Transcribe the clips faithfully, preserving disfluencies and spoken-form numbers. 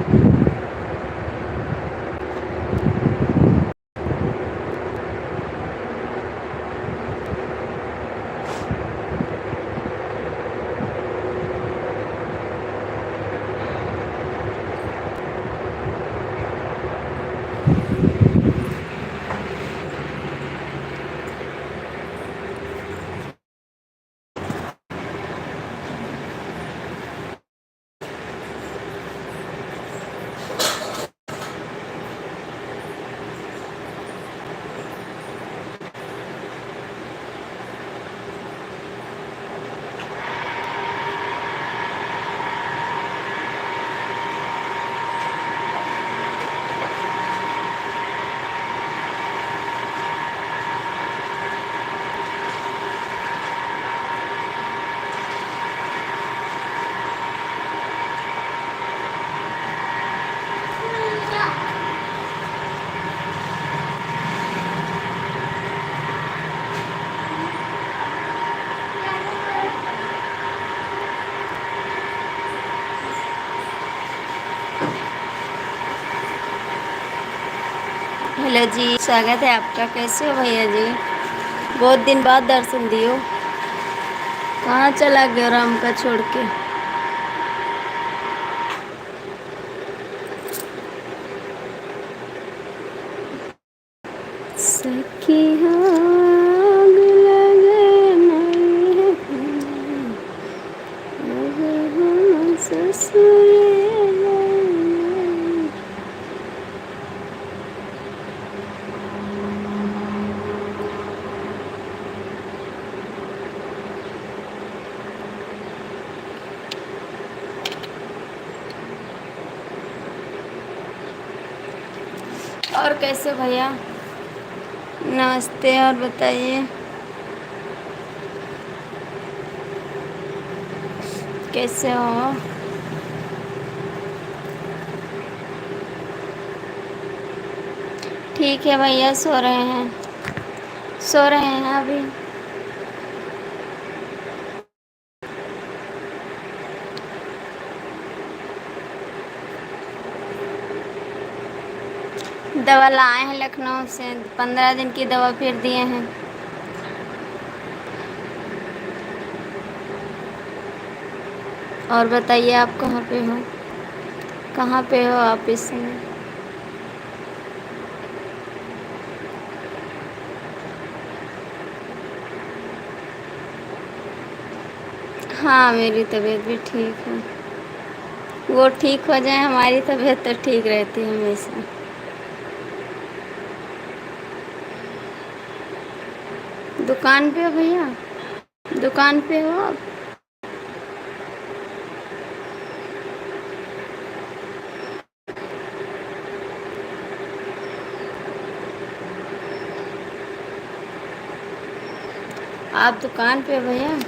हेलो जी, स्वागत है आपका। कैसे हो भैया जी? बहुत दिन बाद दर्शन दियो। कहाँ चला गयो राम का छोड़ के? सखी आग लगे नैहर, अब हम ससुरे जाएंगे। और कैसे भैया? नमस्ते, और बताइए कैसे हो? ठीक है भैया, सो रहे हैं, सो रहे हैं अभी। दवा लाए हैं लखनऊ से, पन्द्रह दिन की दवा फिर दिए हैं। और बताइए, आप कहाँ पे हो, कहाँ पे हो आप इस समय? हाँ, मेरी तबीयत भी ठीक है। वो ठीक हो जाए, हमारी तबीयत तो ठीक रहती है हमेशा। दुकान पे हो भैया? दुकान पे हो आप? आप दुकान पे हो भैया?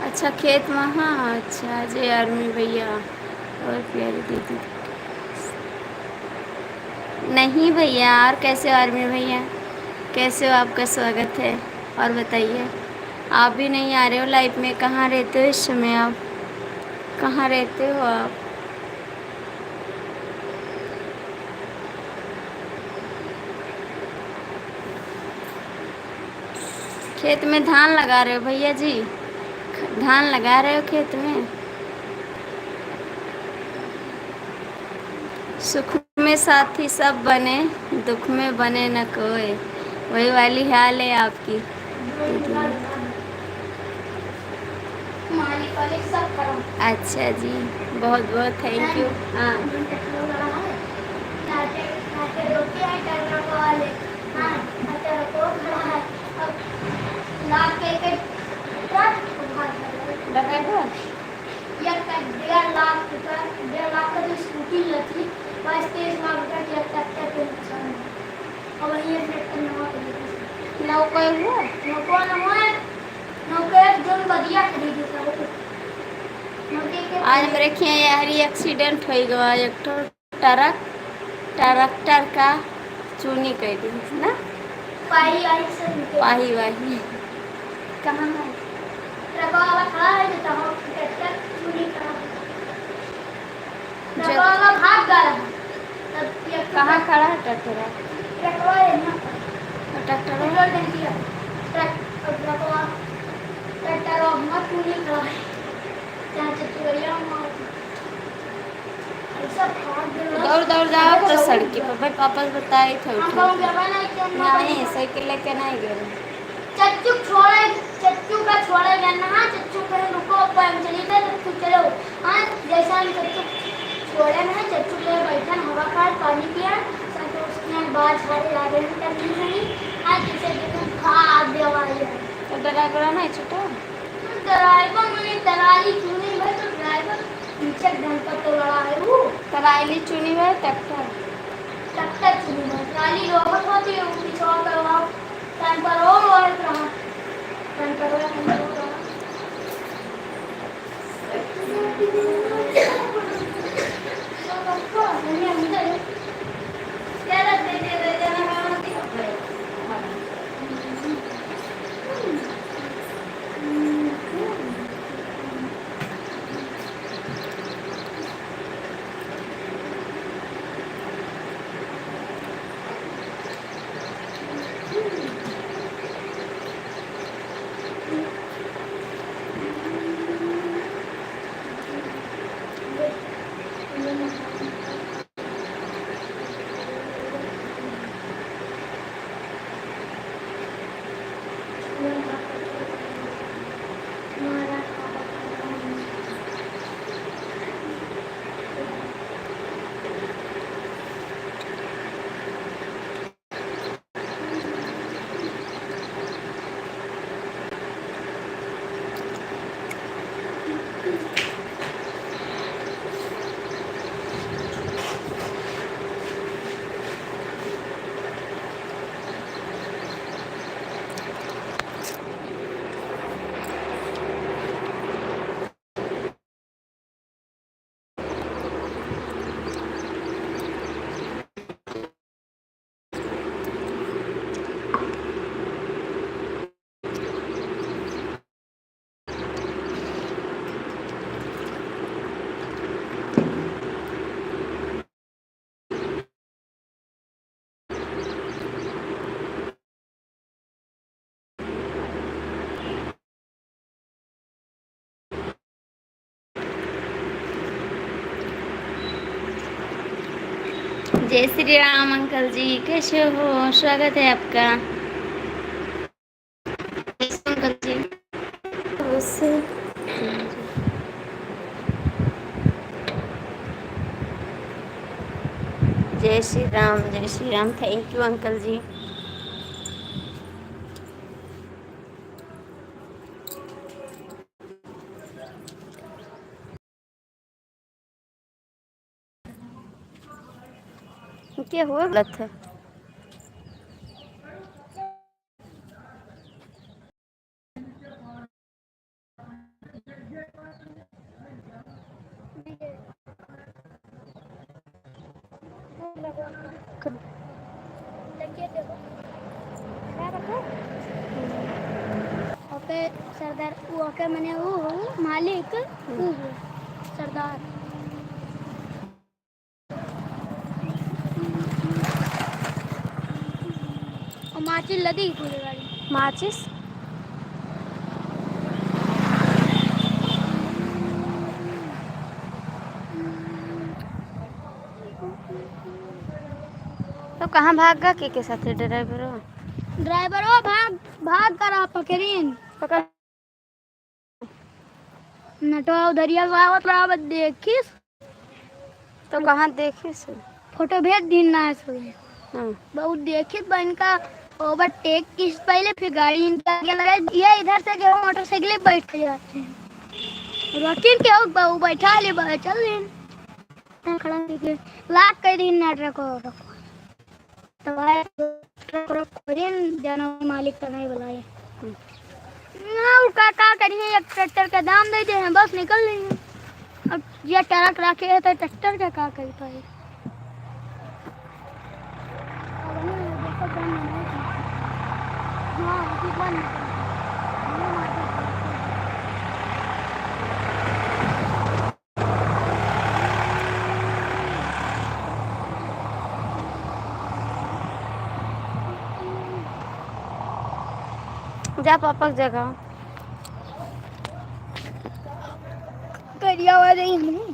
अच्छा, खेत में, हाँ, अच्छा, जय आर्मी भैया और प्यारी दीदी। नहीं भैया, और कैसे हो आर्मी भैया, कैसे हो? आपका स्वागत है। और बताइए, आप भी नहीं आ रहे हो लाइव में, कहाँ रहते हो इस समय आप, कहाँ रहते हो आप? खेत में धान लगा रहे हो भैया जी, धान लगा रहे हो खेत में। सुख में साथी सब बने, दुख में बने न कोई, वही वाली हाल है आपकी। मालिक वालिक सब करो। अच्छा जी, बहुत बहुत thank you। हाँ। हाँ, अच्छा, रखो, खड़ा है। अब लाख के एक ट्रक डकैत हो? एक का डेढ़ लाख रुपया, डेढ़ लाख का जो स्कूटी लेती, बाईस तेईस लाख रुपया के एक ट्रैक्टर के नुकसान है। अब वही एक ट्रैक्टर नवा खरीदे। नौका हुआ? नौका नवा है। नौका एक जोन बदिया खरीदे था वो। नौके के आज हमरे खियाँ यहरी accident होइ गवा, एक ठो ट्रक, ट्रैक्टर का चूनी कइ दी ना? पाही वाही से निकल। पाही वाही। कहाँ है? ट्रक वाला खड़ा है, जो तहाँ ट्रैक्टर चूनी खड़ा है। जो ट्रक वाला भाग गया है। तब ये कहाँ खड़ा है ट्रैक्टर? ट्रक वाला है ना। और ट्रैक्टर वाला? पेट्रोल टंकी है। ट्रक, और ट्रक वाला, ट्रैक्टर वाला वहाँ चूनी खड़ा है। जहाँ से चुरैया मार। दौड़ दौड़ जाओ तो सड़की पर भाई, पापा से बताई थे, उठो। नहीं, साइकिल लेके नहीं गए। चच्चू छोड़े, चच्चू का छोड़े गए ना, चच्चू कहे, "रुको, ऊपर हम चली गए, चच्चू चलो।" हाँ, जैसे हम चच्चू छोड़े ना, चच्चू ले बैठन, हवा खाए, पानी पिए, सब उसके बाद झाड़े लागे हैं, तब नहीं सही। हाँ, जैसे देखो, भाग देवाई है। तो ड्राइवर नहीं छूटो? ड्राइवर मने तराई चुनी भाई, तो ड्राइवर पीछे ढंग का तो लड़ा है वो। तराई चुनी भाई, ट्रैक्टर। ट्रैक्टर चुनी भाई, तराई लोग होती है, वो पीछे और करवाओ। टाइम पर और और रहा। टाइम पर और रहा। जय श्री राम अंकल जी, कैसे हो? स्वागत है आपका। कैसे हो अंकल जी? नमस्ते। जय श्री राम, जय श्री राम। Thank you अंकल जी। के हो गलत है। ओके सरदार, वो ओके मने वो हो, मालिक, वो हो, सरदार। और माचिस लदी पूरी गाड़ी। माचिस? तो कहाँ भाग गा? के के साथे ड्राइवरो? ड्राइवरो भाग, भाग करा पकड़ीन। पकड़। नटवा उधरिया से आवत रहा, बस देखिस। तो कहाँ देखिस? फोटो भेज दीन ना है सो। हाँ। बहुत देखिस बा इनका overtake किस पहले, फिर गाड़ी इनके आगे लगा। ये इधर से गए मोटरसाइकिल बैठ के जाते हैं। रोकिन के हो, बा-, बैठा ले बा-, चल दीन। खड़ा करके लाग कर दीन ना ट्रक और। तो भाई, ट्रक, ट्रक खोजिन, जाना मालिक का नहीं बुलाए। हम्म। ना, वो का, का करिए, एक ट्रैक्टर का दाम दे दे हैं, बस निकल रही है। अब ये ट्रक रखे है, तो ट्रैक्टर का, का कर पाए? जा पापा के जगह। करिया वाले ही।